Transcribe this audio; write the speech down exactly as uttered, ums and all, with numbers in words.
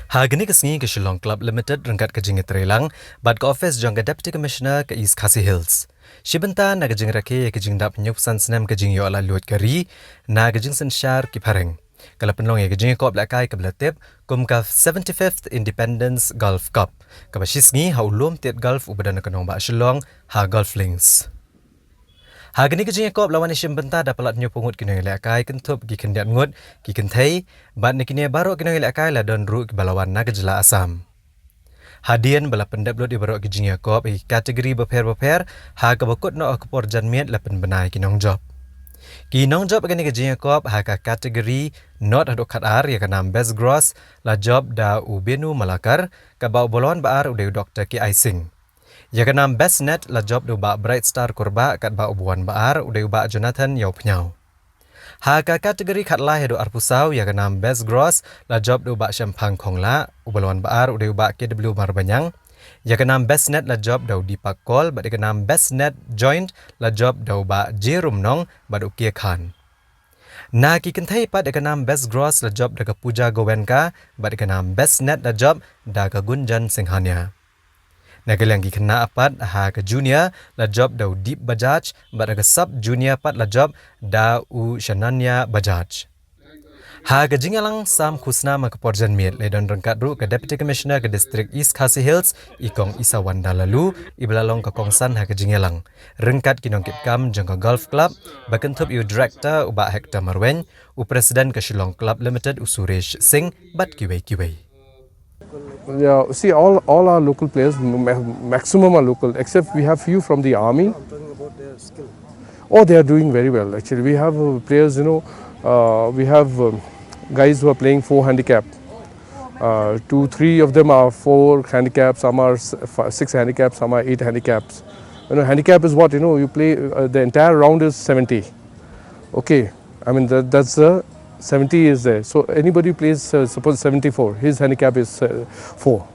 Ha kane ka sngi ka Shillong Club Limited ryngkat ka jingïatreilang bad ka office jong ka Deputy Commissioner ka East Khasi Hills, shi bynta na ka jingrakhe ïa ka jingdap hynñiewphew san snem ka jingïoh laitluid ka ri na ka jingsynshar ki phareng, ka la pynlong ïa ka jingïakop lehkai kaba la tip kum ka seventy-fifth Independence Golf Cup, kaba shi sngi ha u lum tied golf uba don ha ka nongbah Shillong ha Golf Links. Ha kane ka jingïakop la wan ïashim bynta da palat hynñiewphew ngut ki nongïalehkai, kynthup ki khyndiat ngut ki kynthei, bad na kine baroh ki nongïalehkai la don ruh kiba la wan na ka jylla Assam. Hadien ba la pyndep lut ïa baroh ki jingïakop ha ki category bapher bapher, ha kaba kut noh ha ka por janmiet la pynbna ïa ki nongjop. Ki nongjop ha kane ka jingïakop ha ka category nod haduh khatar, ïa ka nam Best Gross la jop da u Benu Malakar, katba uba la wan ba ar u dei u Doktor K I Singh. Ïa ka nam Best Net la jop da u Bah Bright Star Kurbah, katba uba wan ba ar u dei u Bah Jonathan Ïawphniaw. Ha ka category khatlai haduh arphew saw, ïa ka nam Best Gross la jop da u Bah Shemphang Khonglah, uba la wan ba ar u dei u Bah K W Marbaniang. Ïa ka nam Best Net la jop da u Deepak Kaul, bad ïa ka nam Best Net Joint la jop da u Bah J Rumnong bad u K Khan. Na ki kynthei pat, ïa ka nam Best Gross la jop da ka Pooja Goenka, bad ïa ka nam Best Net la jop da ka Gunjan Singhania. Na ka liang ki khynnah pat, ha ka junior la jop da u Deep Bajaj, bad ha ka sub junior pat la jop da u Shananya Bajaj. Ha ka jingïalang sam khusnam ha ka por janmiet la don ryngkat ruh ka Deputy Commissioner ka District East Khasi Hills, i Kong Isawanda Laloo, iba la long ka kongsan ha ka jingïalang, ryngkat ki nongkitkam jong ka Golf Club, ba kynthup ïa u Director u Bah Hector Marwein, u President ka Shillong Club Limited u Suresh Singh, bad kiwei kiwei. Yeah, see, all, all our local players, ma- maximum are local, except we have few from the army. Oh, they are doing very well, actually. We have uh, players, you know, uh, we have um, guys who are playing four handicap. Uh, two, three of them are four handicap, some are s- fi- six handicap, some are eight handicaps. You know, handicap is what, you know, you play, uh, the entire round is seventy. Okay, I mean, that, that's the seventy is there. So anybody who plays, uh, suppose seventy-four, his handicap is uh, four.